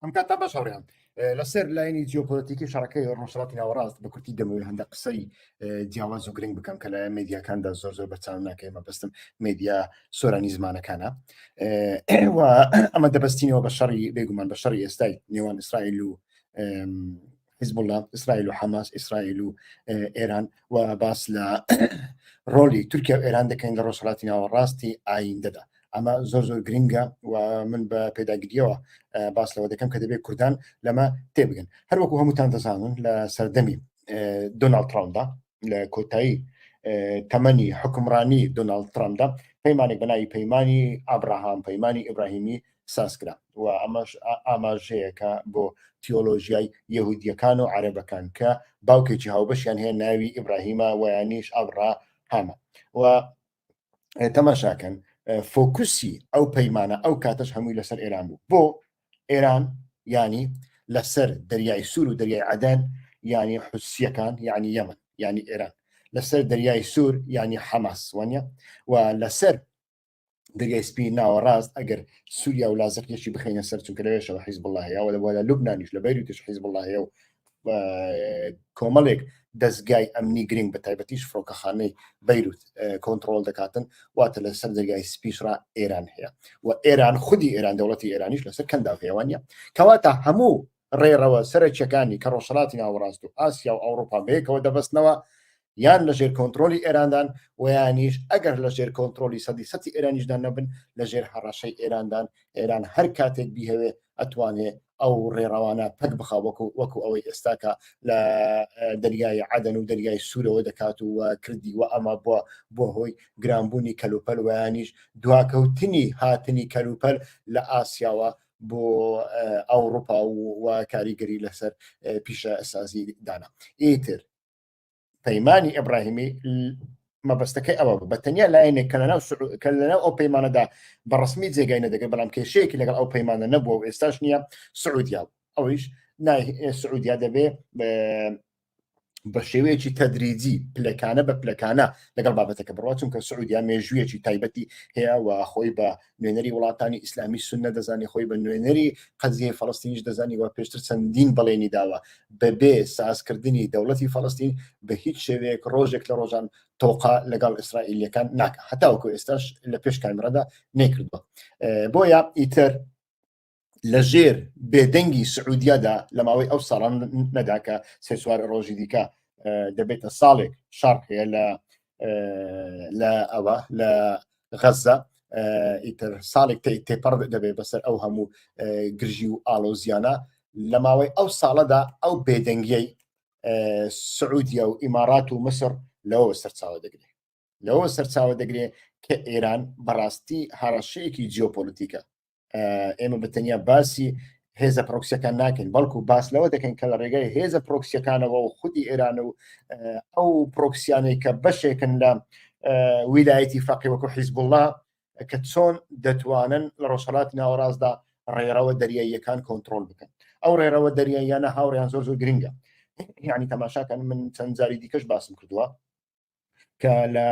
ئەم کاتە باش هاوڕێیان لەسەر لایەنی جیۆپۆلەتیکی شەڕەکەی ڕۆژهەڵاتی ناوەڕاست بە کورتی دەمەوێت هەندە قسەی جیاواز و گرنگ بکەم کە لە مێدیاکاندا زۆر زۆر بەرچاو ناکەی مەبەستم مێدیا سۆرانی زمانەکانە و ئەمە دەبەستینەوە بە شەڕی بێگومان بە شەڕی ئێستای نێوان ئیسرائیل و حیزبوڵڵا ئیسرائیل و حەماس ئیسرائیل و ئێران و باس لە ڕۆلی تورکیا و ئێران دەکەین لە ڕۆژهەڵاتی ناوەڕاستی ئایندەدا ئەمە زۆر زۆر گرنگە و من بە پێداگریەوە باس لەوە دەکەم کە دەبێت کوردان لەمە تێبگەن هەروەکو هەمووتان دەزانن لە سەردەمی دۆناڵد ترامپدا لە کۆتایی تەمەنی حکمڕانی دۆناڵد ترامپدا پەیمانێک بە ناوی پەیمانی ئابراهام پەیمانی ئیبراهیمی سازکرا و ئەمەش ئاماژەیەکە بۆ تیۆلۆژیای یەهودیەکان و عەرەبەکان کە باوکێکی هاوبەشیان هەیە ناوی ئیبراهیمە ویانیش ئابراهامە و تەماشاکەن فۆکوسی ئەو پەیمانە ئەو کاتەش هەمووی لەسەر ئێران بوو بۆ ئێران ینی لەسەر دەریای سوور و دەریای عدن ینی حوسیەکان یعنی یەمن ینی ئێران لەسەر دەریای سوور ینی حەماس وانە و لەسەر دەریای سپی ناوەڕاست ئەگەر سووریا و لازقیەکی بخینە سەر چونکە لەوێشەوە حیزب الله هەیە و لە لوبنانیش لە بەیروتیش حیزب الله هەیە و کۆمەڵێک دەستگای ئەمنی گرنگ بە تایبەتیش فڕۆکەخانەی بەیروت کۆنتترۆل دەکاتن واتە لەسەر دەرگای سپیشڕا ئێران هەیە و ئێران خودی ئێران دەوڵەتی ئێرانیش لەسەر کەندا هەیەوانە کەواتە هەموو ڕێڕەوە سەرەکیەکانی کە ڕۆژهەڵاتی ناوەڕاست و ئاسیا و ئەوروپا بەیەکەوە دەبەستنەوە یان لەژێر کۆنتترۆلی ئێراندان ویانیش ئەگەر لەژێر کۆنتترۆلی سەدی سەتی ئێرانیشدا نەبن لەژێر هەڕەشەی ئێراندان ئێران هەر کاتێک بیهەوێ ئەتوانێ ئەو ڕێڕەوانە پەک بخا وەکو وەکو ئەوەی ئێستاکە لە دەریای عەدەن و دەریای سوورەوە دەکات و کردی و ئەمە بووە بۆ هۆی گرانبوونی کەلوپەل ویانیش دواکەوتنی هاتنی کەلوپەل لە ئاسیاوە بۆ ئەوروپا و کاریگەری لەسەر پیشە سازی دانا ئیتر پەیمانی ئیبراهیمی مەبەستەکەی ئەوە بە تەنیا لایەنێک کە لەناو کە لەناو ئەو پەیمانەدا بە ڕسمی جێگای نەدەگەر بەڵام کێشەیەکی لەگەڵ ئەو پەیمانە نەبووە و ئێستاش نییە سعودیا ئەویش سعودیا دەبێ بە شێوەیەکی تەدریجی پلەکانە بە پلەکانە لەگەڵ بابەتەکە بڕات چونکە سعودیا مێژوویەکی تایبەتی هەیە و خۆی بە نوێنەری وڵاتانی ئیسلامی سوننە دەزانی خۆی بە نوێنەری قەزیەی فەڵەستینیش دەزانی و پێشتر چەندین بەڵێنی داوە بەبێ سازکردنی دەوڵەتی فەڵەستین بە هیچ شێوەیەک ڕۆژێک لە ڕۆژان تۆقا لەگەڵ ئیسرائیلیەکان ناکە هەتاوەکو ئێستاش لە پێش کامێرادا نەیکردووە بۆیە ئیتر لە ژێر بێدەنگی سعودیادا لە ماوەی ئەو ساڵان نەدا کە سێ چوار ڕۆژی دیکە دەبێتە ساڵێک شەڕ هەیە لە لە ئەوە لە غەزە ئیتر ساڵێک تێپەڕ دەبێت بەسەر ئەو هەموو گرژی و ئاڵۆزیانە لە ماوەی ئەو ساڵەدا ئەو بێدەنگیەی سعودیا و ئیمارات و مسر لەوە سەرچاوە دەگرێت لەوە سەرچاوە دەگرێت کە ئێران بەڕاستی هەڕەشەیەکی جیۆپۆلیتیکە ئێمە بە تەنیا باسی هێزە پرۆکسیەکان ناکەین بەڵکو باس لەوە دەکەین کە لە ڕێگای هێزە پرۆکسیەکانەوە و خودی ئێران و ئەو پرۆکسیانەی کە بەشێکن لە ویلایەتی فەقی وەکو حیزبوڵڵا کە چۆن دەتوانن لە ڕۆژهەڵاتی ناوەڕاستدا ڕێڕەوە دەریاییەکان کۆنتترۆل بکەن ئەو ڕێڕەوە دەریاییانە هاوڕیان زۆر زۆر گرنگە یعنی تەماشاکەن من چەند جاری دیکەش باسم کردووە کە لە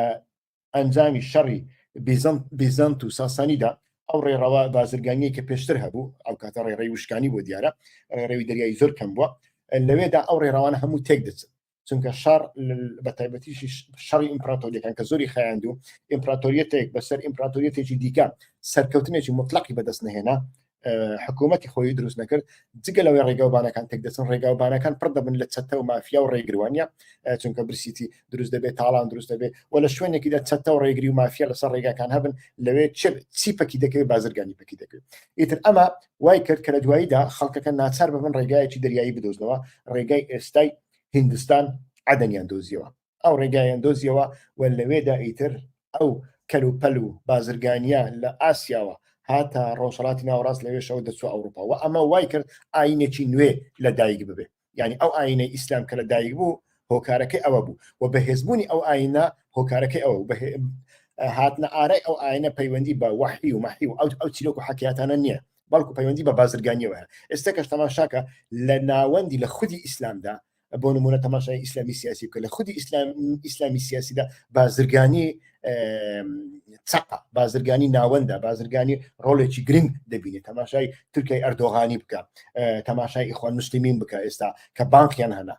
ئەنجامی شەڕی بیزەنت و ساسانیدا ئەو ڕێڕەوە بازرگانیە کە پێشتر هەبوو ئەو کاتە ڕێڕەوی وشکانی بۆ دیارە ڕێڕەوی دەریایی زۆر کەم بووە لەوێدا ئەو ڕێڕەوانە هەموو تێک دەچن چونکە شەڕ بە تایبەتیش شەڕی ئیمپراتۆریەکان کە زۆری خایاند و ئیمپراتۆریەتێک بەسەر ئیمپراتۆریەتێکی دیکە سەرکەوتنێکی مطلقی بەدەست نهێنا حکوومەتی خۆی دروست نەکرد جگە لەوەی ڕێگاوبانەکان تێک دەچن ڕێگاوبانەکان پڕ دەبن لە چەتە و مافیا و ڕێگروانە چونکە برسیتی دروست دەبێت تاڵان دروست دەبێت و لە شوێنێکیدا چەتە و ڕێگری و مافیا لەسەر ڕێگاکان هەبن لەوێ چی پەکی دەکەوێت بازرگانی پەکی دەکەوێت ئیتر ئەمە وای کرد کە لە دواییدا خەڵکەکە ناچار ببن ڕێگایەکی دەریایی بدۆزنەوە ڕێگای ئێستای هیندستان عەدەنیان دۆزیەوە ئەو ڕێگایان دۆزیەوە و لەوێدا ئیتر ئەو کەلوپەل و بازرگانیە لە ئاسیاوە هاتە ڕۆژهەڵاتی ناوەڕاست لەوێشەوە دەچوە ئەوروپا و ئەمە وای کرد ئاینێکی نوێ لە دایک ببێ یعنی ئەو ئاینەی ئیسلام کە لە دایک بوو هۆکارەکەی ئەوە بوو و بەهێزبوونی ئەو ئاینە هۆکارەکەی ئەوە هاتنە ئارای ئەو ئاینە پەیوەندی بە وەحی و مەحی و ئەو ئەو چیرۆک و حەکیاتانە نییە بەڵکو پەیوەندی بە بازرگانیەوە هەیە ئێستا کەش تەماشاکە لە ناوەندی لە خودی ئیسلامدا بۆ نمونە تەماشای ئیسلامی سیاسی بکە لە خودی ئیسلام ئیسلامی سیاسیدا بازرگانی. چەقە، بازرگانی ناوەندە، بازرگانی ڕۆڵێکی گرنگ دەبینێت. تەماشای تورکیای ئەردۆغانی بکە، تەماشای ئیخوان مسلمین بکە ئێستا کە بانقیان هەنا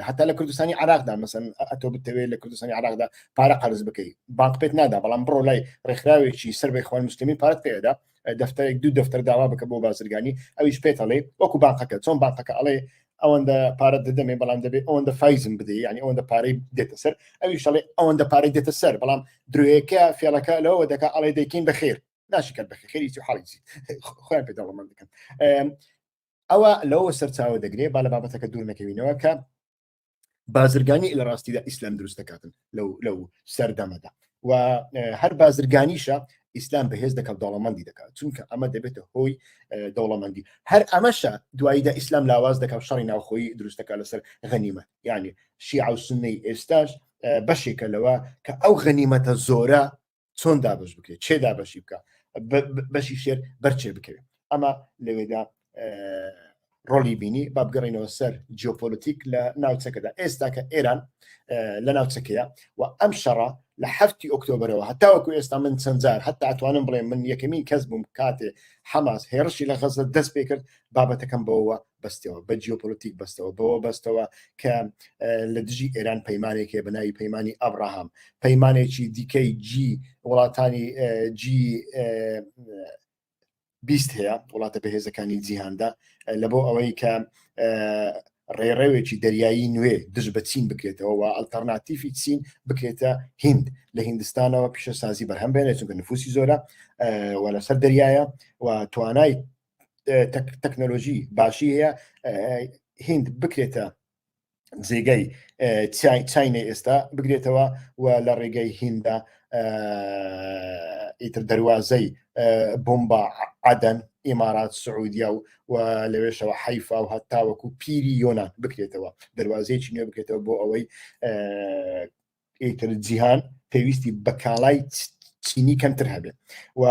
هەتا لە کوردستانی عراقدا مەسەن ئەتۆ بتەوێت لە کوردستانی عراقدا پارە قەرز بکەیت بانق پێت نادا، بەڵام بڕۆ لای ڕێکخراوێکی سەر بە ئیخوان مسلمین پارەت پێدا، دەفتەرێک دوو دەفتەر داوا بکە بۆ بازرگانی، ئەویش پێت ئەڵێ وەکو بانقەکە چۆن بانقەکە ئەڵێ ئەوەندە پارە دەدەمێ بەڵام دەبێت ئەوەندە فایزم بدەی، یعنی ئەوەندە پارەی دێتە سەر، ئەویش ئەڵێ ئەوەندە پارەی دێتە سەر، بەڵام درۆیەکە فێڵەکە لەوە دەکا ئەڵێ دەیکەین بە خێر، ناشیکات بە خێری چی حاڵی چی خۆیان پێ دەوڵەمەند دەکەن. ئەوە لەوە سەرچاوە دەگرێ. با لە بابەتەکە دوور نەکەوینەوە کە بازرگانی لە ڕاستیدا ئیسلام دروست دەکاتن لەو سەردەمەدا و هەر بازرگانیشە ئیسلام بەهێز دەکات، دەوڵەمەندی دەکات، چونکە ئەمە دەبێتە هۆی دەوڵەمەندی. هەر ئەمەشە دواییدا ئیسلام لاواز دەکات، شەڕی ناوخۆیی دروست دەکات لەسەر غەنیمەت. یعنی شیعە و سوننەی ئێستاش بەشێکە لەوە کە ئەو غەنیمەتە زۆرە چۆن دابش بکرێت، چێ دابەشی بکە، بەشی شێر بەرچێ بکەوێت. ئەمە لەوێدا ڕۆڵی بینی. با بگەڕینەوە سەر جیۆپۆلتیک لە ناوچەکەدا. ئێستا کە ئێران لە ناوچەکەیە و ئەم شەڕە لە هەفتی ئۆکتۆبرەوە هەتاوەکو ئێستا، من چەندجار هەتا ئەتوانم بڵێم من یەکەمین کەس بووم کاتێ حەماس هێڕشی لە غەزە دەست پێ کرد بابەتەکەم بەوە بەستەوە، بە جیۆپۆلتیک بەستەوە، بەوە بەستەوە کە لە دژی ئێران پەیمانێک هەیە بە ناوی پەیمانی ئەبراهام، پەیمانێکی دیکەی جی وڵاتانی جی 20 هەیە، وڵاتە بەهێزەکانی جیهاندا، لە بۆ ئەوەی کە ڕێڕەوێکی دەریایی نوێ دژ بە چین بکرێتەوە و ئەلتەرناتیفی چین بکرێتە هیند، لە هیندستانەوە پیشەسازی بەرهەم بێنێت، چونکە نفوسی زۆرە و لەسەر دەریایە و توانای تەکنەلۆژی باشی هەیە، هیند بکرێتە جێگەی چینە ئێستا بگرێتەوە و لە ڕێگەی هیندا ئیتر دەواازەی بۆمبا، عدن، ئیمارات، سعودیا و لەوێشەوە حیفا و هەتاوەکو پیری یۆناان بکرێتەوە، دەواازەیەکی نوێ بکرێتەوە بۆ ئەوەی ئیتر جیهان پێویستی بە کاڵای چینی کەمتر هەبێت. و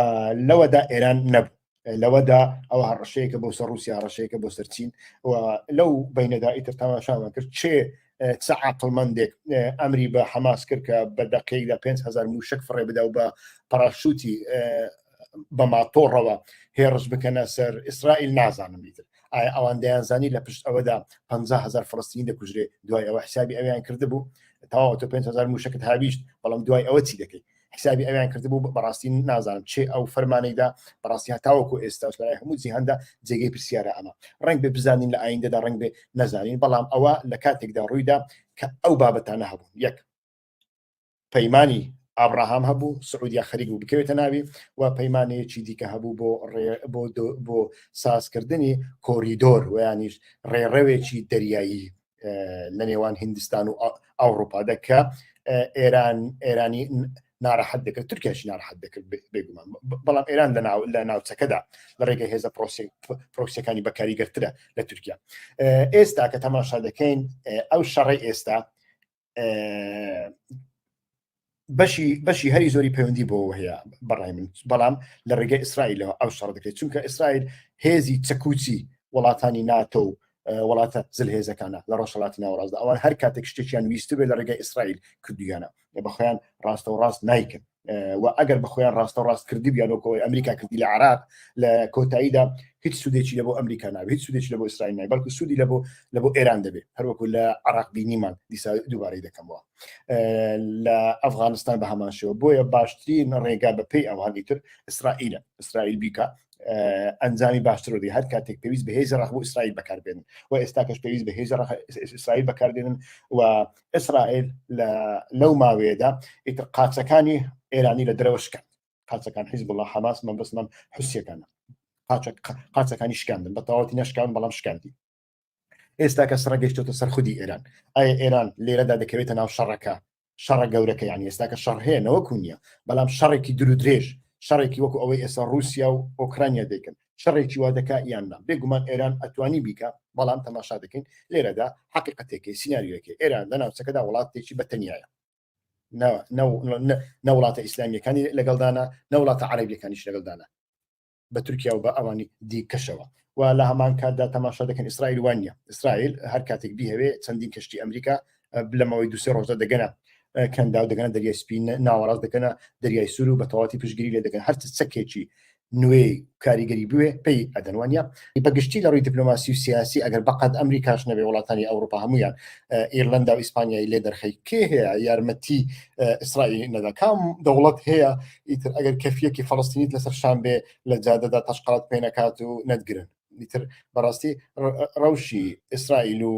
لەوەدا ئێران نەبوو، لەوەدا ئەوە هەڕەشەیەکە بۆ سەر رووسیا، هەڕەشەیەکە بۆ سەر چین. و لەو بینەدا ئیتر تەماشامان کرد چێ چ عقلمەندێک ئەمری بە حەماس کرد کە بە دقیقدا 5هزار موشک فڕێ بدا و بە پەراشوتی بە ماتۆڕەوە هێڕش بکەنە سەر ئیسرائیل. نازانم ئیتر ئایا ئەوان دەیانزانی لە پشت ئەوەدا 500هزار فلستینی دەکوژرێ؟ دوای ئەوە حسابی ئەویان کردبوو؟ تەواو تۆ 5هزار موشکت هاویشت، بەڵام دوای ئەوە چی دەکەی؟ حسابی ئەویان کردبوو؟ بەڕاستی نازانم چێ ئەو فەرمانەیدا. بەڕاستی هەتاوەکو ئێستاش لای هەموو جیهاندا جێگەی پرسیارە. ئەمە ڕەنگ بێ بزانین لە ئایندەدا، ڕەنگ بێ نەزانین، بەڵام ئەوە لە کاتێکدا ڕوویدا کە ئەو بابەتانە هەبوون. یەک پەیمانی ئابراهام هەبوو، سعودیا خەریک بوو بکەوێتە ناوی، و پەیمانەیەکی دیکە هەبوو بۆ بۆ بۆ سازکردنی کۆریدۆر ویانیش ڕێڕەوێکی دەریایی لە نێوان هیندستان و ئەوروپادا کە ئێران ئێرانی ناڕەحەت دەکرد، تورکیاشی ناڕەحەت دەکرد بێگومان، بەڵام ئێران لە ناوچەکەدا لە ڕێگەی هێزە پرۆکسیەکانی بەکاریگەرترە لە تورکیا. ئێستا کە تەماشا دەکەین ئەو شەڕی ئێستا بەشی بەشی هەری زۆری پەیوەندی بۆ هەیە بەڕای من، بەڵام لە ڕێگەی ئیسرائیلەوە ئەو شەڕ دەکرێت، چونکە ئیسرائیل هێزی چەکوچی وڵاتانی ناتۆ و وڵاتە زلهێزەکانە لە ڕۆژهەڵاتی ناوەڕاستدا. ئەوان هەر کاتێک شتێکیان ویستبێ لە ڕێگەی ئیسرائیل کردویانە، بە خۆیان ڕاستە و ڕاست نایکن. و ئەگەر بە خۆیان ڕاستە و ڕاست کردی بیانەوەکەوەی ئەمریکا کردی لە عراق، لە کۆتاییدا هیچ سوودێکی لە بۆ ئەمریکا نابێت، هیچ سوودێکی لە بۆ ئیسرائیل نابێت، بەڵکو سوودی لە بۆ ئێران دەبێت، هەروەکو لە عراق بینیمان. دیسا دووبارەی دەکەمەوە، لە ئەفغانستان بە هەمان شێوە. بۆیە باشترین ڕێگا بە پێی ئەوانی تر ئیسرائیلە، ئیسرائیل بیکە ئەنجامی باشتر دی. هەر کاتێک پێویست بە هێزی ڕەق بۆ ئیسرائیل بەکاربێنن و ئێستا کەش پێویست بە هێزی ڕەق ئیسرائیل بەکاردێنن. و ئیسرائیل لەو ماوەیەدا ئیتر قاچەکانی ئێرانی لە دەرەوە شکاند، قاچەکان حیزب الله، حەماس، مەبەستمان حوسیەکانە، قاچەکانی شکاندن، بە تەواوەتی نەشکان بەڵام شکاندی. ئێستا کە سڕە گەیشتۆتە سەر خودی ئێران، ئایا ئێران لێرەدا دەکەوێتە ناو شەڕەکە، شەڕە گەورەکە؟ یعنی ئێستا کە شەڕ هەیە نەوەکو نییە، بەڵام شەڕێکی دوور و درێژ، شەڕێکی وەکو ئەوەی ئێستا رووسیا و ئۆکرانیا دەیکەن، شەڕێکی وا دەکا یان نا؟ بێگومان ئێران ئەتوانی بیکا، بەڵام تەماشا دەکەین لێرەدا حقیقەتێکی سیناریۆیەکەی ئێران لە ناوچەکەدا وڵاتێکی بە تەنیایە، نە وڵاتە ئیسلامیەکانی لەگەڵدانە، نە وڵاتە عەرەبیەکانیش لەگەڵدانە، بە تورکیا و بە ئەوانی دیکەشەوە. و لە هەمان کاتدا تەماشا دەکەن ئیسرائیل وانە، ئیسرائیل هەر کاتێک بیهەوێ چەندین کەشتی ئەمریکا لە ماوەی دوسێ ڕۆژدا دەگەنە. کەنداو دەگەنە دەریای سپی ناوەڕاست دەکەنە دەریای سوور و بە تەواتی پشتگیری لێ دەکەن هەر چەکێکی نوێی کاریگەری بوێ پێی ئەدەن وانە بەگشتی لە ڕووی دیپلۆماسی و سیاسی ئەگەر بەقەد ئەمریکاش نەبێ وڵاتانی ئەوروپا هەمویان ئیرلەندا و ئیسپانیای لێ دەرخەی کێ هەیە یارمەتی ئیسرائیل نەدا کام دەوڵەت هەیە ئیتر ئەگەر کەفیەکی فەڵستینیت لەسەر شان بێ لە جادەدا تەشقەڵت پێ نەکات و نەتگرن ئیتر بەڕاستی ڕەوشی ئیسرائیل و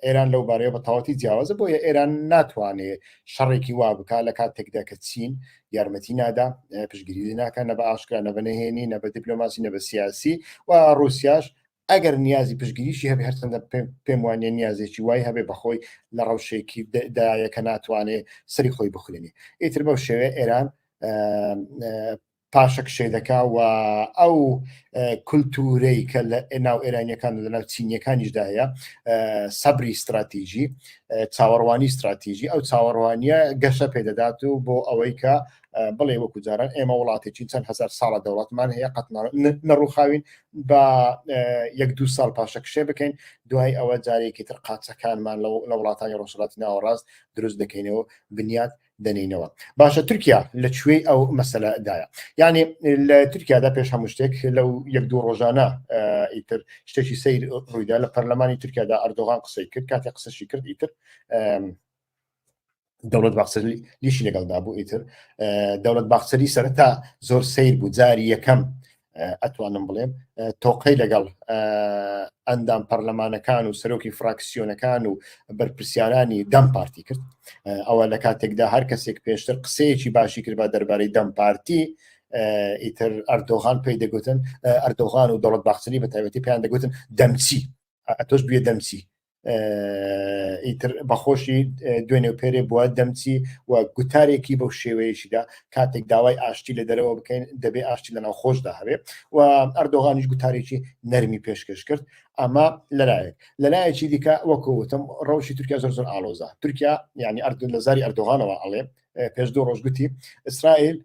ئێران لەو بارەیە بە تەواتی جیاوازە بۆیە ئێران ناتوانێ شەڕێکی وا بکا لە کاتێکدا کە چین یارمەتی نادا پشگیری ناکە نە بە ئاشکرا نە بە نهێنی نە بە دیپلۆماسی نە بە سیاسی و ڕوسیاش ئەگەر نیازی پشگیریشی هەبێ هەرچەندە پێم وانە نیازێکی وای هەبێ بەخۆی لە ڕەوشێکی دایە کە ناتوانێ سەری خۆی بخورێنێ ئیتر بەو شێوێ ئێران پاشەکشێ دەکا و ئەو کولتوورەی کە لە ناو ئێرانیەکان و لەناو چینیەکانیشدا هەیە سەبری استراتیژی چاوەڕوانی استراتیژی ئەو چاوەڕوانیە گەشە پێدەدات و بۆ ئەوەی کە بڵێ وەکو جاران ئێمە وڵاتێکی چەند هزار ساڵە دەوڵەتمان هەیە قەت نەڕوخاوین بە یەک دوو ساڵ پاشەکشێ بکەین دوای ئەوە جارێکی تر قاچەکانمان لە وڵاتانی ڕۆژهەڵاتی ناوەڕاست دروست دەکەینەوە بنیات دەنینەوە باشە تورکیا لە کوێی ئەو مەسەلەدایە یعنی لە تورکیادا پێش هەموو شتێک لەو یەک دوو ڕۆژانە ئیتر شتێکی سیر ڕوویدا لە پەرلەمانی تورکیادا ئەردۆغان قسەی کرد کاتێک قسەشی کرد ئیتر دەوڵەت باخچەلی لیشی لەگەڵدا بوو ئیتر دەوڵەت باخچەلی سەرەتا زۆر سیر بوو جاری یەکەم ئەتوانم بڵێم تۆقەی لەگەڵ ئەندام پەرلەمانەکان و سەرۆکی فراکسیۆنەکان و بەرپرسیارانی دەم پارتی کرد ئەوە لە کاتێکدا هەر کەسێک پێشتر قسەیەکی باشی کرد بە دەربارەی دەم پارتی ئیتر ئەردۆغان پێی دەگوتن ئەردۆغان و دەوڵەت باخچەلی بە تایبەتی پێیان دەگوتن دەمچی ئەتۆش بووە دەمچی ئیتر بەخۆشی دوێنێ و پێرێ بووە دەمچی و گوتارێکی بەو شێوەیەشیدا کاتێک داوای ئاشتی لە دەرەوە بکەین دەبێ ئاشتی لە ناوخۆشدا هەبێ و ئەردۆغانیش گوتارێکی نەرمی پێشکەش کرد ئەمە لەلایەک لەلایەکی دیکە وەکو وتم ڕەوشی تورکیا زۆر زۆر ئالۆزە تورکیا یعنی ئەردو لە زاری ئەردۆغانەوە ئەڵێ پێش دوو ڕۆژ گوتی ئیسرائیل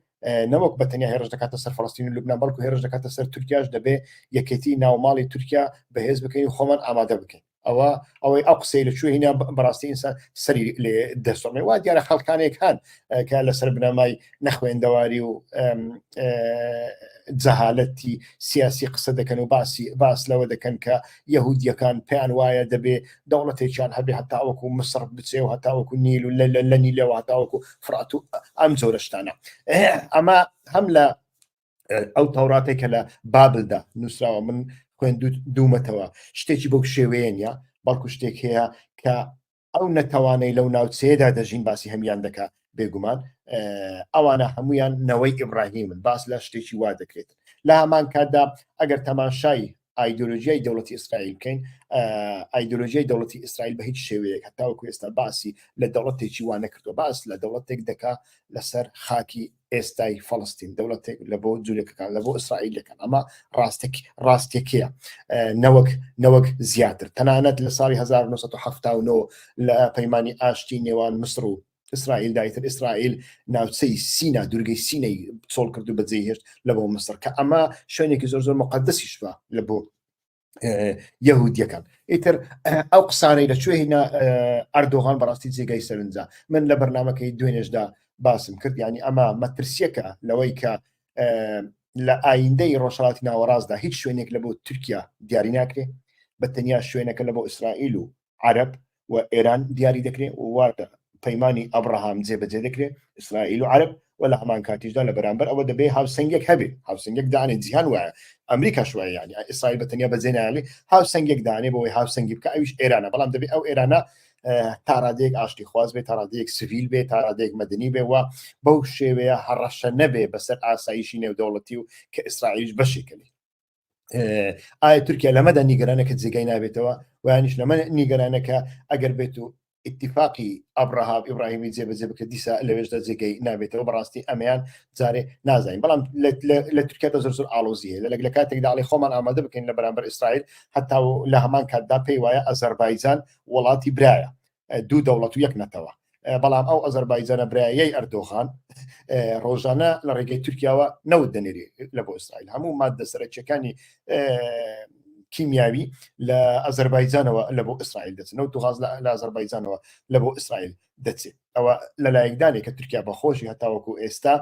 نەوەک بە تەنیا هێرش دەکاتە سەر فەڵەستین و لوبناان بەڵکو هێرش دەکاتە سەر تورکیاش دەبێ یەکێتی ناوماڵی تورکیا بەهێز بکەین و خۆمان ئامادە بکەین ئەوە ئەوەی ئەو قسەی لە کوێ هینا بەڕاستی ئینسان سەری لێ دەسڕێ وا دیارە خەڵکانێک هەن کە لەسەر بنەمای نەخوێندەواری و جەهالەتی سیاسی قسە دەکەن و باسی باس لەوە دەکەن کە یەهودیەکان پێیان وایە دەبێ دەوڵەتێکیان هەبێ هەتاوەکو مسڕ بچێ و هەتاوەکو نیل و لە نیلەوە هەتاوەکو فرات و ئەم جۆرە شتانە ئەمە هەم لە ئەو تەوراتێک کە لە بابلدا نووسراوە من خوێن دوومەتەوە شتێکی بەو شێوەیە نیە بەڵکو شتێک هەیە کە ئەو نەتەوانەی لەو ناوچەیەدا دەژین باسی هەمیان دەکا بێگومان ئەوانە هەمویان نەوەی ئیبراهیمن باس لە شتێکی وا دەکرێت لە هەمان کاتدا ئەگەر تەماشای ئایدۆلۆژیای دەوڵەتی ئیسرائیل بکەین ئایدۆلۆژیای دەوڵەتی ئیسرائیل بە هیچ شێوەیەک هەتاوەکو ئێستا باسی لە دەوڵەتێکی وا نەکردووە باس لە دەوڵەتێک دەکا لەسەر خاکی ئێستای فەڵستین دەوڵەتێک لە بۆ جوولەکەکان لە بۆ ئیسرائیلەکان ئەمە ڕاستێک ڕاستێکەیە نەوەک نەوەک زیاتر تەنانەت لە ساڵی 1970 لە پەیمانی ئاشتی نێوان مسر و ئیسرائیل دایتر ئیسرائیل ناوچەی سینا دوورگەی سینەی چۆڵ کرد و بەجێ هێشت لە بۆ مسر کە ئەمە شوێنێکی زۆر زۆر مقدسیش بە لە بۆ یەهودیەکان ئیتر ئەو قسانەی لە کوێ هینا ئەردۆغان بەڕاستی جێگای سەرنجە من لە بەرنمەکەی دوێنێشدا باسم کرد ینی ئەمە مەترسیەکە لەوەی کە لە ئایندەی ڕۆژهڵاتی ناوەڕاستدا هیچ شوێنێک لە بۆ تورکیا دیاری ناکرێ بە تەنیا شوێنەکە لە بۆ ئیسرائیل و عەرەب و ئێران دیاری دەکرێت واتە پەیمانی ئەبراهام جێبەجێ دەکرێت ئیسرائیل و عەرەب و لە هەمان کاتیشدا لە بەرامبەر ئەوە دەبێ هاوسەنگێک هەبێ هاوسەنگێک دانێ جیهان وایە ئەمریکاش وایە یعنی ئیسرائیل بە تەنیا بەجێ نایەڵی هاوسەنگێک دانێ بۆ ئەوەی هاوسەنگی بکە ئەویش ئێرانە بەڵام دەبێ ئەو ئێرانە تاڕادەیەک ئاشتی خواز بێ تاڕادەیەک سڤیل بێ تاڕادەیەک مەدەنی بێ و بەو شێوەیە هەڕەشە نەبێ بەسەر ئاسایشی نێودەوڵەتی و کە ئیسرائیلیش بەشێکە لێی. ئایا تورکیا لەمەدا نیگەرانە کە جێگای نابێتەوە ویانیش لەمە نیگەرانە کە ئەگەر بێت و اتفاقی ئەبراهام ئیبراهیمی جێبەجێ بکە دیسا لەوێشدا جێگەی نابێتەوە بەڕاستی ئەمەیان جارێ نازانین بەڵام لە تورکیا زۆر زۆر ئالۆزی هەیە لە لە کاتێکدا ئەڵێ خۆمان ئامادە بکەین لە بەرامبەر ئیسرائیل هەتا لە هەمان کاتدا پێی وایە ئەزەربایجان وڵاتی برایە دوو دەوڵەت و یەک نەتەوە بەڵام ئەو ئەزەربایجانە برایەی ئەردۆغان ڕۆژانە لە ڕێگەی تورکیاوە نەوت دەنێری لە بۆ ئیسرائیل هەموو مادە سەرەکیەکانی. کیمیاوی لە ئازەربایجانەوە لە بۆ ئیسرائیل دەچن، نەوت و غاز لە ئازەربایجانەوە لە بۆ ئیسرائیل دەچێت. ئەوە لەلایەکدانێ کە تورکیا بەخۆشی هەتاوەکو ئێستا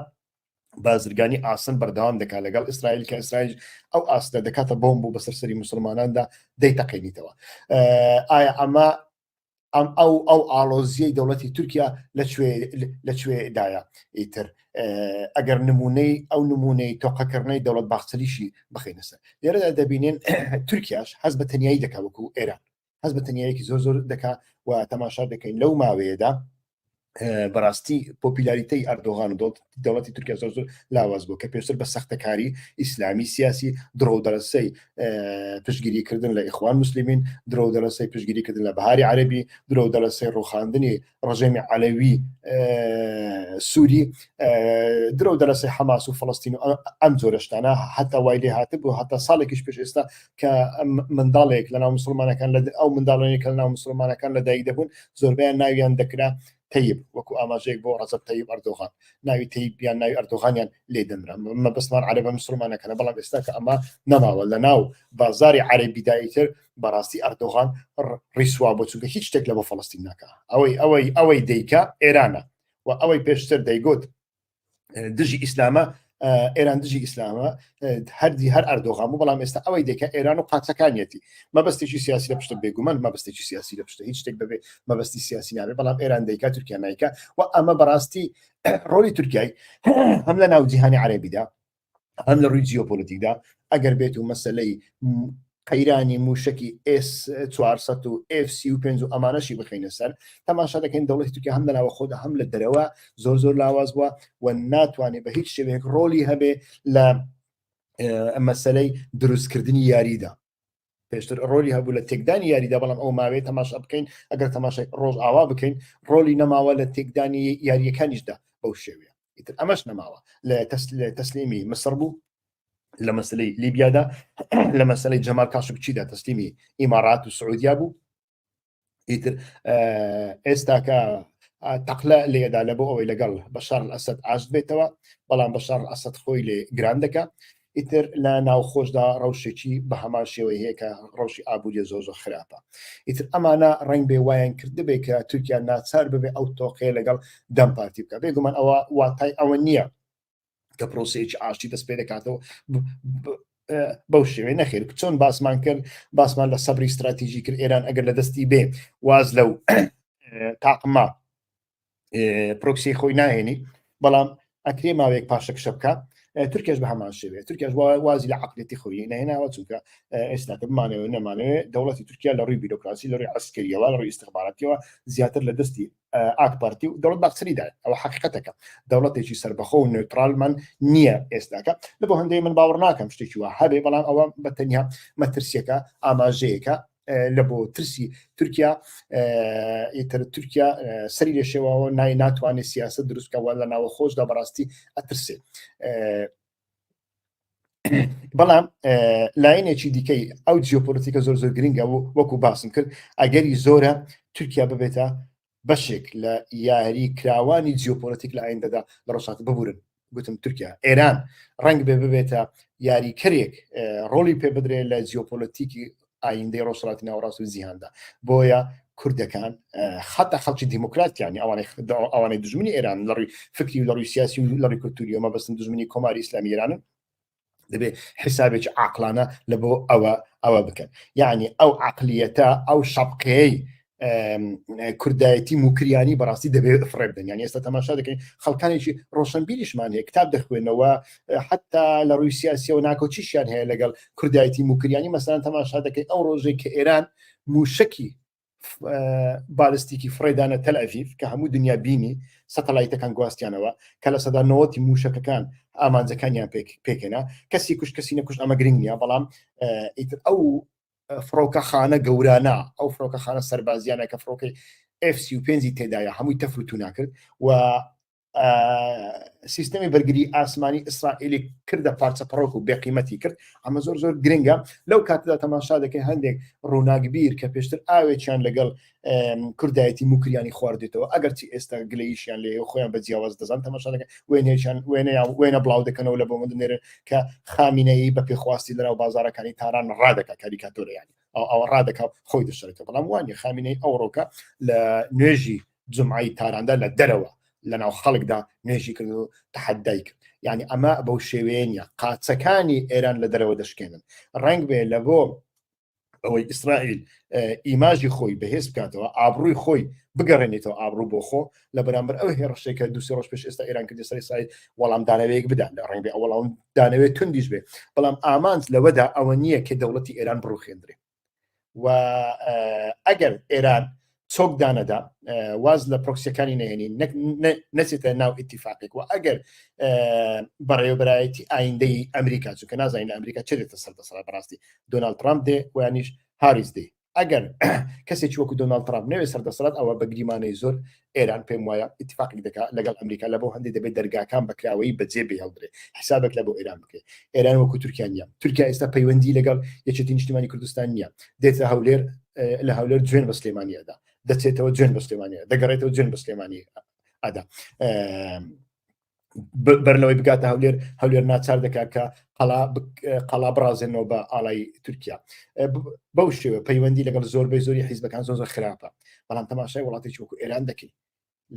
بازرگانی ئاسن بەردەوام دەکات لەگەڵ ئیسرائیل کە ئیسرائیل ئەو ئاسنە دەکاتە بۆمب و بەسەر سەری موسڵماناندا دەیتەقێنیتەوە. ئایا ئەمە ئەم ئەو ئەو ئاڵۆزیەی دەوڵەتی تورکیا لە کوێدایە؟ ئیتر ئەگەر نمونەی ئەو نمونەی تۆقەکردنەی دەوڵەت باخچەلیشی بخینە سەر لێرەدا دەبینین تورکیاش حەز بە تەنیایی دەکا وەکو ئێران حەز بە تەنیایەکی زۆر زۆر دەکا و تەماشا دەکەین لەو ماوەیەدا بەڕاستی پۆپیلاریتەی ئەردۆغان و دەوڵەتی تورکیا زۆر زۆر لاواز بوو کە پێشتر بە سەختەکاری ئیسلامی سیاسی درۆ دەرەسەی پشتگیریکردن لە ئیخوان مسلمین درۆ دەرەسەی پشتگیریکردن لە بەهاری عەربی درۆ دەرەسەی ڕوخاندنی ڕژێمی عەلەوی سووری درۆ دەرەسەی حەماس و فلستین و ئەم جۆرەشتانە حتا وای لێ هاتبوو هەتا ساڵێکیش پێش ئێستا کە منداڵێک لەناو مسلمانەکان لە ئەو منداڵانی کە لەناو مسلمانەکان لە دایک دەبوون زۆربیان ناویان دەکرا تەیب وەکو ئاماژەیەک بۆ ڕەجەب تەیب ئەردۆغان ناوی تەیب یان ناوی ئەردۆغانیان لێ دەنرا مەبەستمان عەرەبە مسلمانەکانە بەڵام ئێستا کە ئەمە نەماوە لە ناو بازاری عەرەبیدا ئیتر بەڕاستی ئەردۆغان ڕیسوا بۆ چونکە هیچ شتێک لە بۆ فەڵەستین ناکا ئەوەی ئەوەی ئەوەی دەیکا ئێرانە و ئەوەی پێشتر دەیگوت دژی ئیسلامە ئێران دژی ئیسلامە هەردی هەر ئەردۆغان بوو بەڵام ئێستا ئەوەی دەکە ئێران و قاچەکانیەتی مەبەستێکی سیاسی لە پشتە بێگومان مەبەستێکی سیاسی لە پشتە هیچ شتێک بەبێ مەبەستی سیاسی نابێ بەڵام ئێران دەیکا تورکیا نایکا و ئەمە بەڕاستی ڕۆلی تورکیای هەم لە ناو جیهانی عەرەبیدا هەم لە ڕووی جیۆپۆلیتیکدا ئەگەر بێت و مەسلەی قەیرانی مووشەکی ئێس 400 و F35 و ئەمانەشی بخەینە سەر تەماشا دەکەین دەوڵەتی تورکیا هەم لە ناوەخۆدا هەم لە دەرەوە زۆر زۆر لاواز بووە و ناتوانێت بە هیچ شێوەیەک ڕۆلی هەبێ لە مەسەلەی دروستکردنی یاریدا پێشتر ڕۆلی هەبوو لە تێکدانی یاریدا بەڵام ئەو ماوەیە تەماشا بکەین ئەگەر تەماشای ڕۆژ ئاوا بکەین ڕۆلی نەماوە لە تێکدانی یاریەکانیشدا بەو شێوەیە ئیتر ئەمەش نەماوە لە تەسلیمی مسڕ بوو لە مەسلەی لیبیادا لە مەسلەی جەمال کاشقچیدا تەسلیمی ئیمارات و سعودیا بوو ئیتر ئێستاکە تەقلە لێدا لە بۆ ئەوەی لەگەڵ بەشار ئەسەد ئاشت بێتەوە بەڵام بەشار ئەسەد خۆی لێ گران دەکا ئیتر لە ناوخۆشدا ڕەوشێکی بە هەمان شێوەی هەیە کە ڕەوشی ئابووریە زۆر زۆر خراپە ئیتر ئەمانە ڕنگ بێ وایان کردبێ کە تورکیا ناچار ببێ ئەو تۆقەیە لەگەڵ دەم پارتی بکە بێگومان ئەوە واتای ئەوە نییە کە پرۆسەیەکی ئاشتی دەست پێ دەکاتەوە بەو شێوەیە نەخێر چۆن باسمان کرد باسمان لە سەبری استراتیژی کرد ئێران ئەگەر لە دەستی بێ واز لەو تاقمە پرۆکسی خۆی ناهێنی بەڵام ئەکرێ ماوەیەک پاشەکشە بکە تورکیاش بە هەمان شێوێت تورکیاش وازی لە عقلێتی خۆی نهێناوە چونکە ئێستا کە بمانەوە نەمانەوێ دەوڵەتی تورکیا لە ڕووی بیرۆکراسی لە ڕووی عسکەریەوە لە ڕووی ئیستخباراتیەوە زیاتر لە دەستی ئاک پارتی و دەوڵەت باخچەلیدا ئەوە حقیقەتەکە دەوڵەتێکی سربەخۆ و نوترالمان نییە ئێستاکە لە بۆ هەندەی من باوەڕ ناکەم شتێکی وا هەبێ بەڵام ئەوە بە تەنیا مەترسیەکە ئاماژەیەکە لە بۆ ترسی تورکیا ئیتر تورکیا سەری لە شێواوە نای ناتوانێت سیاست دروستکەوە لە ناوە خۆشدا بەڕاستی ئەترسێ بەڵام لایەنێکی دیکەی ئەو جیۆپۆلیتیکە زۆر زۆر گرنگە و وەکو باسم کرد ئەگەری زۆرە تورکیا ببێتە بەشێک لە یاری کراوانی جیۆپۆلیتیک لە ئایندەدا لە ڕۆژهەڵات ببورن گوتم تورکیا ئێران ڕەنگ بێ ببێتە یاریکەرێک ڕۆڵی پێ بدرێت لە جیۆپۆلیتیکی ئایندەی ڕۆژهەڵاتی ناوەڕاست و جیهاندا بۆیە کوردەکان حتا خەڵکی دیموکراتیانی ئەوانەی ئەوانەی دژمنی ئێران لە ڕووی فکری و لە ڕووی سیاسی و لە ڕووی کولتوریەوە مەبەستم دژمنی کۆماری ئیسلامی ئێرانن دەبێ حسابێکی عقلانە لە بۆ ئەوە ئەوە بکەن یعنی ئەو عقلیەتە ئەو شەپقەیەی کوردایەتی موکریانی بەڕاستی دەبێت فڕێ بدەن یان ئێستا تەماشا دەکەین خەڵکانێکی ڕۆشنبیریشمان هەیە کتاب دەخوێنەوە حتا لە ڕووی سیاسیەوە ناکۆکیشیان هەیە لەگەڵ کوردایەتی موکریانی مەسەلەن تەماشا دەکەین ئەو ڕۆژێک کە ئێران موشکی بالستیکی فڕێدانە تەل ئەڤیف کە هەموو دنیا بینی سەتەلایتەکان گواستیانەوە کە لە سەدا نەوەتی موشەکەکان ئامانجەکانیان پێکهێنا کەسی کوشت کەسی نەکوشت ئەمە گرنگ نییە بەڵام ئیتر ئەو فڕۆکەخانە گەورانە، ئەو فڕۆکەخانە سەربازیانە کە فڕۆکەی F-35 تێدایە هەمووی تەفر و تونا کرد و سیستەمی بەرگری ئاسمانی ئیسرائیلی کردە پارچە پەڕۆک و بێقیمەتی کرد ئەمە زۆر زۆر گرنگە لەو کاتدا تەماشا دەکەی هەندێک ڕووناکبیر کە پێشتر ئاوێکیان لەگەڵ کوردایەتی موکریانی خواردێتەوە ئەگەرچی ئێستا گلەیشیان لێ خۆیان بە جیاواز دەزان تەماشا دەکەن وێنەیان وێنەیان وێنە بڵاو دەکەنەوە لە بۆ دەنێرن کە خامینەیی بە پێخواستی لەناو بازارەکانی تاران ڕادەکە کاریکاتۆریانی ئەو ئەوە ڕادەکا و خۆی دەشارێتەوە بەڵام وانە خامینەی ئەوڕۆکە لە نوێژی جمعی تاراندا لە دەرەوە لە ناو خەڵکدا نوێژی کرد و تەحەدای کرد یعنی ئەمە بەو شێوەیە نیە قاچەکانی ئێران لە دەرەوە دەشکێنن ڕەنگ بێ لە بۆ ئەوەی ئیسرائیل ئیماژی خۆی بەهێز بکاتەوە ئابرووی خۆی بگەڕێنێتەوە ئابروو بۆ خۆ لە بەرامبەر ئەو هێڕشێک کە دوسێ ڕۆژ پێش ئێستا ئێران کردی سەر ئیسرائیل وەڵام دانەوەیەک بدات لە ڕەنگ بێ ئەو وەڵام دانەوەی توندیش بێ بەڵام ئامانج لەوەدا ئەوە نییە کە دەوڵەتی ئێران بڕوخێندرێ و ئەگەر ئێران چۆک دانەدا واز لە پرۆکسیەکانی نهێنی نەچێتە ناو ئیتیفاقێک و ئەگەر بەڕێوەبەرایەتی ئایندەی ئەمریکا چونکە نازانین لە ئەمریکا چ دێتە سەر دەسەڵات بەڕاستی دۆناڵد ترامپ دێ ویانیش هاریس دێ ئەگەر کەسێکی وەکو دۆناڵد ترامپ نەوێ سەر دەسەڵات ئەوە بە گریمانەی زۆر ئێران پێم وایە ئیتفاقی دەکات لەگەڵ ئەمریکا لە بۆ هەندێک دەبێت دەرگاکان بەکراوەیی بەجێ بهێڵدرێ حسابێک لە بۆ ئێران بکرێت ئێران وەکو تورکیا نییە تورکیا ئێستا پەیوەندی لەگەڵ یەکێتی نیشتیمانی کوردستان نییە دێتە هەولێر لە هەولێر جوێن بە سلێمانیەدا دەچێتەوە جوێن بە سلێمانیە دەگەڕێتەوە جوێن بە سلێمانی ئەدا بەر لەوەی بگاتە هەولێر هەولێر ناچار دەکات کە قەڵا قەڵا بڕازێنەوە بە ئاڵای تورکیا بەو شێوە پەیوەندی لەگەڵ زۆربەی زۆری حیزبەکان زۆر زۆر خراپە بەڵام تەماشای وڵاتێکی وەکو ئێران دەکەی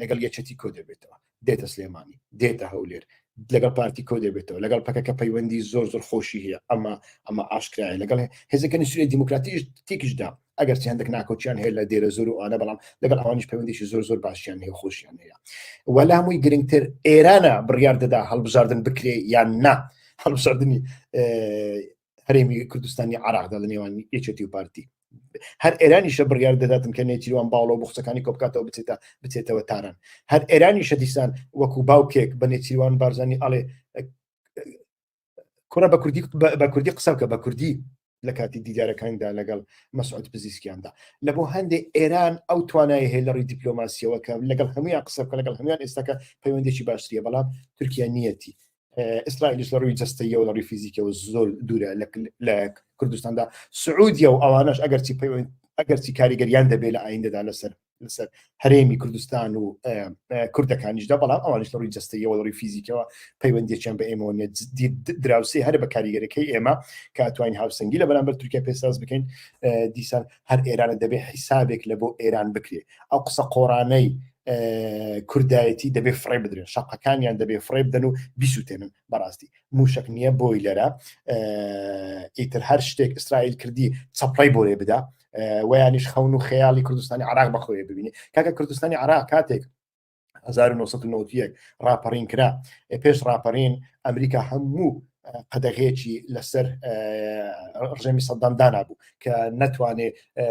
لەگەڵ یەکێتی کۆ دەبێتەوە دێتە سلێمانی دێتە هەولێر لەگەڵ پارتی کۆ دەبێتەوە لەگەڵ پەکەکە پەیوەندی زۆر زۆر خۆشی هەیە ئەمە ئەمە ئاشکرایە لەگەڵ هێزەکانی سوریای دیموکراتیش تێکیشدا ئەگەر چی هەندێک ناکۆکیان هەیە لە دێرە زۆر و ئەوانە بەڵام لەگەڵ ئەوانیش پەیوەندیی زۆر زۆر باشیان هەیە خۆشیان هەیە و لە هەمووی گرنگتر ئێرانە بڕیار دەدا هەڵبژاردن بکرێ یان نا هەڵبژاردنی هەرێمی کوردستانی عراقدا لە نێوان یەکێتی و پارتی هەر ئێرانیشە بڕیار دەداتن کە نێچیروان باڵۆ بخچەکانی کۆبکاتەوە بچێتە بچێتەوە تاران هەر ئێرانیشە دیسان وەکو باوکێک بە نێچیروان بارزانی ئەڵێ کوڕە بە کوردی بە کوردی قسە بکە بە کوردی لە کاتی دیدارەکاندا لەگەڵ مەسعود پزیشکیاندا لە بۆ هەندێک ئێران ئەو توانای هەیە لە ڕووی دیپلۆماسیەوە کە لەگەڵ هەمویان قسە بکە لەگەڵ هەمویان ئێستاکە پەیوەندێکی باشتریە بەڵام تورکیا نیەتی ئیسرائیلیش لە ڕووی جەستەیەوە لە ڕووی فیزیکەوە زۆر دوورە لە کوردستاندا سعودیە و ئەوانەش ئەگەرچی پەیوەند ئەگەرچی کاریگەریان دەبێت لە ئایندەدا لەسەر لەسەر هەرێمی کوردستان و کوردەکانیشدا بەڵام ئەوانش لە ڕووی جستەیەوە لە ڕووی فیزیکەوە پەیوەندیەکیان بە ئێمەوە نیە دراوسێ هەر بە کاریگەرەکەی ئێمە کە توانین هاوسەنگی لە بەرامبەر تورکیا پێساز بکەین دیسان هەر ئێرانە دەبێت حیسابێک لە بۆ ئێران بکرێ ئەو قسە قۆرانەی کوردایەتی دەبێ فڕێ بدرێن شەقەکانیان دەبێ فڕێ بدەن و بیسووتێنن بەڕاستی موشک نییە بۆی لەرە ئیتر هەر شتێک ئیسرائیل کردی چەپڵی بۆ لێ بدا ویانیش خەون و خەیاڵی کوردستانی عراق بەخۆی ببینی کاکە کوردستانی عراق کاتێک 1991 ڕاپەڕین کرا پێش ڕاپەڕین ئەمریکا هەموو قەدەغێکی لەسەر ڕژێمی سەدام دانابوو کە نەتوانێ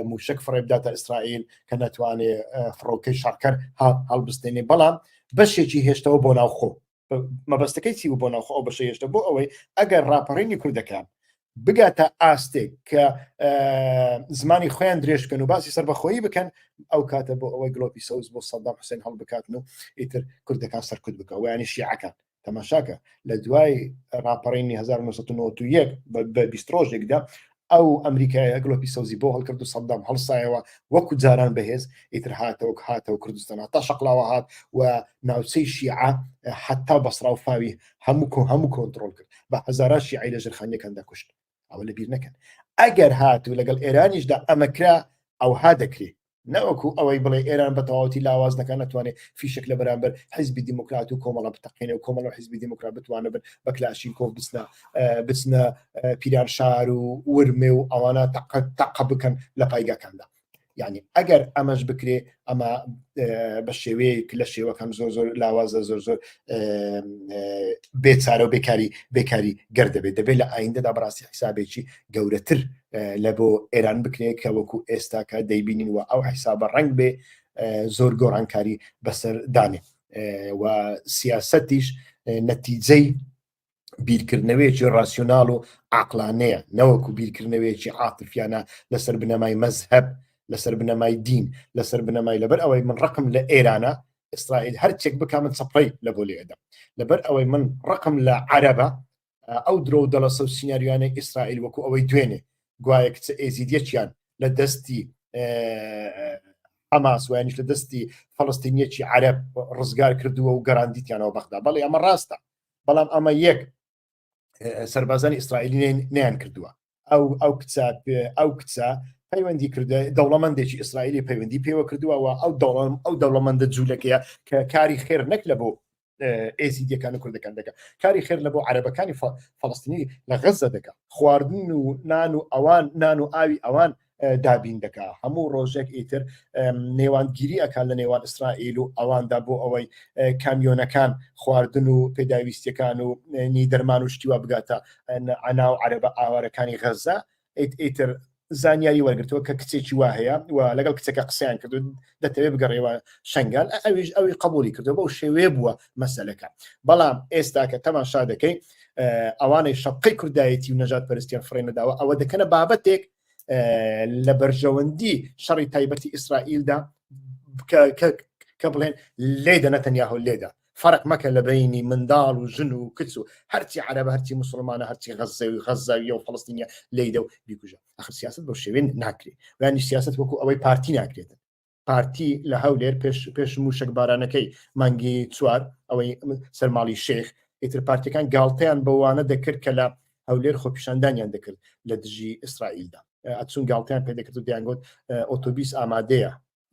موشک فڕێ بداتە ئیسرائیل کە نەتوانێ فڕۆکەی شەڕکەر هەڵبستێنێ بەڵام بەشێکی هێشتەوە بۆ ناوخۆ مەبەستەکەی چی بوو بۆ ناوخۆ ئەو بەشە هێشتا بۆ ئەوەی ئەگەر ڕاپەڕینی کوردەکان بگاتە ئاستێک کە زمانی خۆیان درێژ بکەن و باسی سەربەخۆیی بکەن ئەو کاتە بۆ ئەوەی گلۆپی سەوز بۆ سەدام حوسێن هەڵبکاتن و ئیتر کوردەکان سەرکوت بکە ویانی شیعەکان تەماشاکە لە دوای ڕاپەڕینی 1991 بە 20 ڕۆژێکدا ئەو ئەمریکایە گلۆپی سەوزی بۆ هەڵکرد و سەدام هەڵسایەوە وەکو جاران بەهێز ئیتر هاتەوە هاتەوە کوردستان تا شەقلاوە هات و ناوچەی شیعە حتا بەسرا و فاوی هەموو کۆ هەموو کۆنتترۆل کرد بە هەزاران شیعی لە ژێرخانیەکاندا کوشت ئەوە لەبیر نەکەن ئەگەر هاتوو لەگەڵ ئێرانیشدا ئەمەکرا ئەوها دەکرێت نەوەکو ئەوەی بڵێ ئێران بە تەواوەتی لاواز دەکات نەتوانێت فیشک لە بەرامبەر حیزبی دیموکرات و کۆمەڵە بتەقێنێ و کۆمەڵە و حیزبی دیموکرات بتوانە بن بە کلاشینکۆف بچنە بچنە پیرانشار و ورمێ و ئەوانە تەقە تەقە بکەن لە پایگاکاندا یعنی ئەگەر ئەمەش بکرێ ئەمە بە شێوەیەک لە شێوەکەم زۆر زۆر لاوازە زۆر زۆر بێچارە و بێکاری بێکاری گەر دەبێت دەبێت لە ئایندەدا بەڕاستی حیسابێکی گەورەتر لە بۆ ئێران بکرێت کە وەکو ئێستاکە دەیبینین و ئەو حیسابە ڕەنگ بێ زۆر گۆڕانکاری بەسەر دانێ و سیاسەتیش نەتیجەی بیرکردنەوەیەکی ڕاسیۆناڵ و عقلانەیە نەوەکو بیرکردنەوەیەکی عاتفیانە لەسەر بنەمای مەزهب لەسەر بنەمای دین لەسەر بنەمای لەبەر ئەوەی من ڕقم لە ئێرانە. ئیسرائیل هەرچێک بکە من چەپڵەی لە بۆ لێ ئەدەم لەبەر ئەوەی من ڕقم لە عەرەبە ئەو درۆ و دەڵەسە و سیناریۆیانەی ئیسرائیل وەکو ئەوەی دوێنێ گوایە کچە ئێزیدیەکیان لە دەستی حەماس ویانیش لە دەستی فەڵستینیەکی عەرەب ڕزگار کردووە و گەراندیتیانەوە بەغدا بەڵێ ئەمە ڕاستە بەڵام ئەمە یەک سەربازانی ئیسرائیلی نیان کردووە ئەو ئەو کچە ئەو کچە پەیوەندی کردە دەوڵەمەندێکی ئیسرائیلی پەیوەندی پێوە کردووە و ئەو دەوڵم ئەو دەوڵەمەندە جوولەکەیە کە کاری خێر نەک لە بۆ ئێزیدیەکان و کوردەکان دەکە کاری خێر لە بۆ عەرەبەکانی فەڵستینی لە غەزە دەکە خواردن و نان و ئەوان نان و ئاوی ئەوان دابین دەکا هەموو ڕۆژێک ئیتر نێوانگیری ئەکات لە نێوان ئیسرائیل و ئەواندا بۆ ئەوەی کامیۆنەکان خواردن و پێداویستیەکان و نی دەرمان و شتیوا بگاتە ئەناو عەرەبە ئاوارەکانی غەزە ئیتر زانیاری وەرگتووە کە کچێکی وا هەیە و لەگەڵ کچەکە قسەیان کردو دەتەوێت بگەڕێەوە شنگال ئەویش ئەوی قبولی کردو بەو شێوێ بووە مەسەلەکە بەڵام ئێستا کە تەماشا دەکەی ئەوانەی شەپقەی کوردایەتی و نەژاد پەرستیان فڕێ نەداوە ئەوە دەکەنە بابەتێک لە بەرژەوەندی شەڕی تایبەتی ئیسرائیلدا کە بڵێن لێدە نەتەنیاهۆ لێدە فەرق مەکە لە بینی منداڵ و ژن و کچ و هەرچی عەرەبە هەرچی مسلمانە هەرچی غەزەوی غەزاویە و فەڵستینیە لێدە و بیکوژە ئەخر سیاست بەو شێوێن ناکرێ ویانی سیاست وەکو ئەوەی پارتی ناکرێتن پارتی لە هەولێر پێش پێش موشک بارانەکەی مانگی چوار ئەوەی سەرماڵی شێخ ئیتر پارتیەکان گاڵتەیان بەوانە دەکرد کە لە هەولێر خۆپیشاندانیان دەکرد لە دژی ئیسرائیلدا ئەچون گاڵتیان پێ دەکرد و دەیانگوت ئۆتۆبیس ئامادەیە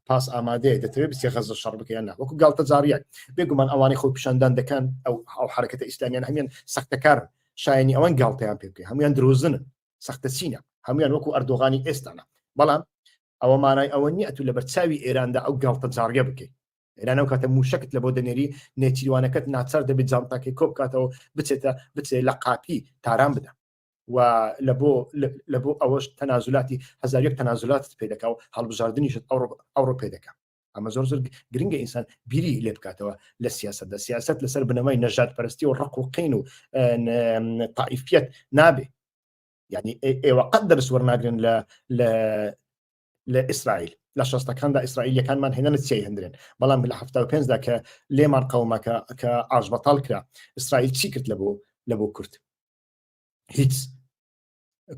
پاس ئامادەیە دەتەوێت بچێ غەزە شەڕ بکەیان نا وەکو گاڵتە جاڕیان بێگومان ئەوانەی خۆپیشاندان دەکەن ئەو ئەو حرەکەتە ئیسلامیان هەمیان سەختەکارن شایانی ئەوان گاڵتەیان پێ بکەی هەمویان درۆزنن سەختە چینە هەمویان وەکو ئەردۆغانی ئێستانە بەڵام ئەوە مانای ئەوە نییە ئەتوو لەبەر چاوی ئێراندا ئەو گاڵتە جاڕیە بکەیت ئێران ئەو کاتە موشکت لە بۆ دەنێری نێچیروانەکەت ناچار دەبێت جانتاکەی کۆ بکاتەوە بچێتە بچێت لە قاپی تاران بدە و لە بۆ لە بۆ ئەوەش تەنازولاتی هەزار یەک تەنازولاتت پێ دەکا و هەڵبژاردنیشت ئەوڕۆ ئەوڕۆ پێ دەکا ئەمە زۆر زۆر گرنگە ئینسان بیری لێ بکاتەوە لە سیاستدا سیاست لەسەر بنەمای نەژاد پەرستی و ڕق و قین و تائیفیەت نابێ یعنی ئێوە قەت دەرس وەرناگرن لە لە لە ئیسرائیل لە شەستەکاندا ئیسرائیلەکانمان هێنانە چیای هەندرێن بەڵام لە هەفتا و پێنجدا کە لێمان قەوما کە کە ئاشبەتاڵ کرا ئیسرائیل چی کرد لە بۆ لە بۆ کورد هیچ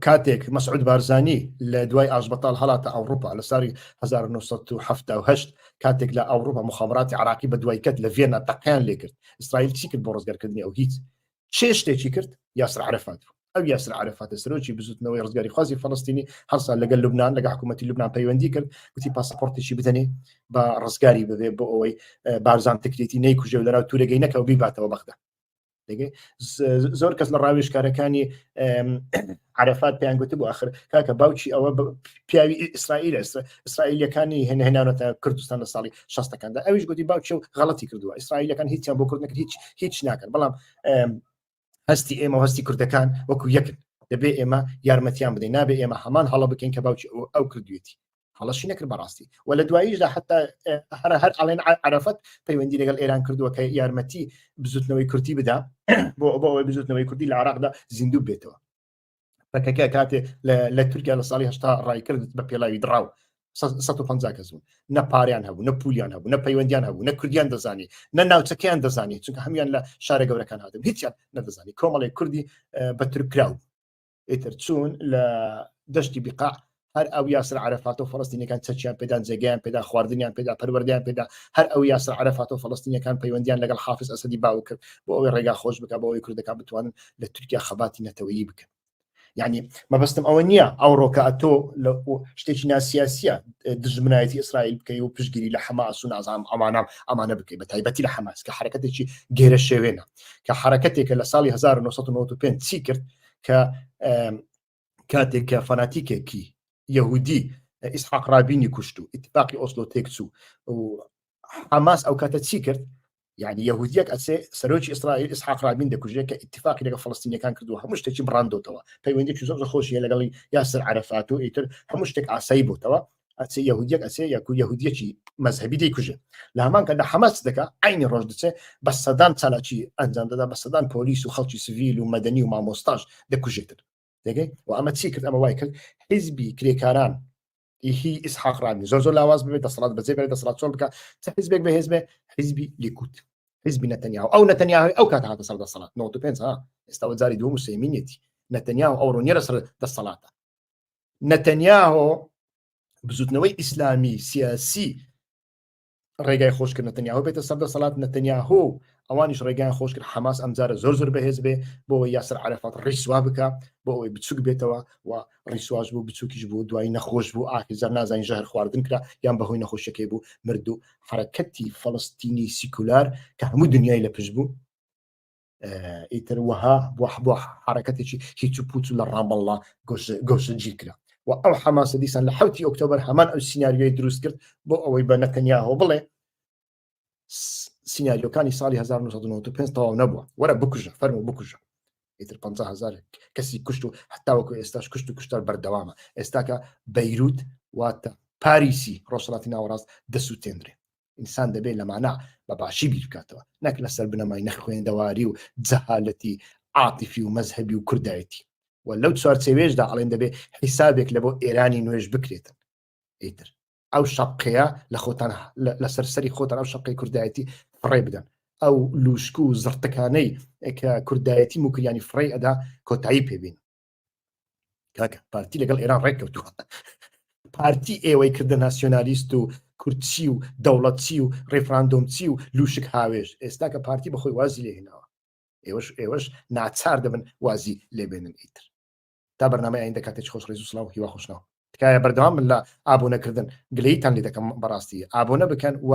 کاتێک مەسعود بارزانی لە دوای ئاشبەتاڵ هەڵاتە ئەوروپا لە ساڵی 1970 کاتێک لە ئەوروپا مخابراتی عراقی بە دوای کەت لە ڤێنا تەقیان لێکرد ئیسرائیل چی کرد بۆ ڕزگارکردنی ئەو هیچ چێ شتێکی کرد یاسر عرفات بوو ئەو یاسر عرفاتە سەرۆکی بزوتنەوەی ڕزگاری خوازی فەڵستینی هەرسا لەگەل لوبناان لەگە حکوومەتی لوبناان پەیوەندی کرد گوتی پاسپۆرتێکی بدەنێ بە ڕزگاری ببێ بۆ ئەوەی بارزان تکریتی نەیکوژێ و لەناو تورەگەی نەکەو بیباتەوە بەغدا زۆر کەس لە ڕاوێژکارەکانی عرفات پێیان گوت بوو آخر کاکە باوکی ئەوە پیاوی ئیسرائیل ئیسرائیلەکانی هێن هێنانەتە کوردستان لە ساڵی شەستەکاندا ئەویش گوتی باوکی و غەڵەتی کردووە ئیسرائیلەکان هیچیان بۆ کورد نەکرد هیچ هیچ ناکەن بەڵام هەستی ئێمە هەستی کوردەکان وەکو یەکن دەبێ ئێمە یارمەتیان بدەین نابێ ئێمە هەمان هەڵە بکەین کە باوکی ئەو کردوێتی هەڵەشی نەکرد بەڕاستی و لە دواییشدا حتا هەر هەر ئەڵێن عەرەفەت پەیوەندی لەگەڵ ئێران کردووە کە یارمەتی بزوتنەوەی کوردی بدا بۆ بۆ ئەوەی بزوتنەوەی کوردی لە عراقدا زیندوو بێتەوە پەکەکە کاتێ لە تورکیا لە ساڵی هەشتا ڕای کرد بە پێڵاوی دڕاو 150 کەس بوون نە پاریان هەبوو نە پولیان هەبوو نە پەیوەندیان هەبوو نە کوردیان دەزانی نە ناوچەکەیان دەزانی چونکە هەموان لە شارە گەورەکان هاتن هیچیان نەدەزانی کۆمەڵێک کوردی بە تورکراو ئیتر چوون لە دەشتی بیقاع هەر ئەو یاسر عەرەفات و فەڵەستینەکان چەکیان پێدان جێگەیان پێدا خواردنیان پێدا پەروەردەیان پێدا هەر ئەو یاسر عەرەفات و فەڵەستینەکان پەیوەندیان لەگەڵ حافز ئەسەدی باو کرد بۆ ئەوەی ڕێگا خۆش بکە بۆ ئەوەی کوردەکان بتوانن لە تورکیا خەباتی نەتەوەیی بکەن یعنی مەبەستم ئەوە نییە ئەوڕۆکە ئەتۆ لە شتێکی ناسیاسیە دژمنایەتی ئیسرائیل بکەی و پشگیری لە حەماس و نازانم ئەمانە ئەمانە بکەی بە تایبەتی لە حەماس کە حرەکەتێکی گێرە شێوێنە کە حرەکەتێکە لە ساڵی 1995 چی کرد کە کاتێک کە فەناتیکێکی یەهودی ئیسحاق ڕابینی کوشت و ئیتفاقی ئۆسلۆ تێکچوو و حەماس ئەو کاتە چی کرد یعنی یەهودیەک ئەچێ سەرۆکی ئیسرائیل ئیسحاق ڕابین دەکوژێت کە ئیتفاقی لەگەڵ فەڵەستینیەکان کردووە هەموو شتێکی بڕاندۆتەوە پەیوەندیکی زۆر زۆر خۆشی لەگەڵی یاسر عەرەفات و ئیتر هەموو شتێک ئاسایی بۆتەوە ئەچێ یەهودیەک ئەچێ یاکو یەهودیەکی مەزهەبی دەیکوژێ لە هەمان کاتدا حەماس دەکا عینی ڕۆژ دەچێ بە سەدان چالاکی ئەنجام دەدا بە سەدان پۆلیس و خەڵکی سڤیل و مەدەنی و مامۆستاش دەکوژێتن دەگەی و ئەمە چی کرد ئەمە وای کرد حیزبی کرێکاران. هی ئیسحاق ڕابین زۆر زۆر لاواز بێت، دەسەڵات بەجێ بێت، دەسەڵات چۆڵ بکە. چ حیزبێک بەهێز بێ؟ حیزبی لیکوت، حیزبی نەتەنیاهۆ. ئەو نەتەنیاهۆی ئەو کات هاتە سەر دەسەڵات 95، ها ئێستا جاری دووەم و سێمینێتی نەتەنیاهۆ ئەوڕۆ نییە لەسەر دەسەڵاتە. نەتەنیاهۆ بزوتنەوەی ئیسلامی سیاسی ڕێگای خۆش کرد نەتەنیاهۆ بێتە سەر دەسەڵات. نەتەنیاهۆ ئەوانیش ڕێگایان خۆش کرد حەماس ئەمجارە زۆر زۆر بەهێز بێ، بۆ ئەوەی یاسر عەرەفات ڕیسوا بکە، بۆ ئەوەی بچوک بێتەوە و ڕیسواش بوو، بچووکیش بوو، دوایی نەخۆش بوو، ئاخر جار نازانین ژەهر خواردن کرا یان بەهۆی نەخۆشیەکەی بوو مرد. و حەرەکەتی فەڵەستینی سیکولار کە هەموو دنیای لە پشت بوو، ئیتر وەها بۆ بۆ حرەکەتێکی هیچ و پوچ و لە ڕامەڵڵا گۆشەگیر کرا. و ئەو حەماسە دیسان لە حوتی ئۆکتۆبەر هەمان ئەو سیناریۆی دروست کرد بۆ ئەوەی بە نەتەنیاهۆ بڵێ سیناریۆکانی ساڵی 1995 تەواو نەبووە، وەرە بکوژە، فەرموو بکوژە. ئیتر 50,000 کەسی کوشت و هەتاوەکو ئێستاش کوشت و کوشتار بەردەوامە. ئێستاکە بەیروت واتە پاریسی ڕۆژهەڵاتی ناوەڕاست دەسووتێنرێ. ئینسان دەبێت لەمانە بە باشی بیر بکاتەوە، نەک لەسەر بنەمای نەخوێندەواری و جەهالەتی عاتیفی و مەزهەبی و کوردایەتی. و لەو چوارچێوەیەشدا ئەڵێن دەبێت حیسابێک لە بۆ ئێرانی نوێژ بکرێتن. ئیتر ئەو شەپقەیە لە خۆتان لەسەر سەری خۆتان ئەو شەپقەی کوردایەتی فڕێ بدەن، ئەو لوشک و زڕتەکانەی کە کوردایەتی موکریانی فڕێ ئەدا کۆتایی پێبین. کاکە پارتی لەگەڵ ئێران ڕێککەوتووە. پارتی ئێوەی کردە ناسیۆنالیست و کوردچی و دەوڵەتچی و ڕیفراندۆمچی و لوشک هاوێژ. ئێستا کە پارتی بەخۆی وازی لێهێناوە، ئێوەش ئێوەش ناچار دەبن وازی لێبێنن. ئیتر تا بەرنامەی ئایندە کاتێکی خۆش، ڕێز و سڵاو، هیوا خۆشناو. تکایە بەردەوام بن لە ئابۆنەکردن، گلەییتان لێ دەکەم بەڕاستی. ئابۆنە بکەن و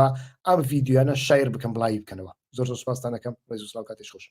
ئەم ڤیدیۆیانە share بکەن، بڵاوی بکەنەوە. زۆر زۆر سوپاستان دەکەم، ڕێز و سڵاو، کاتێکی خۆش.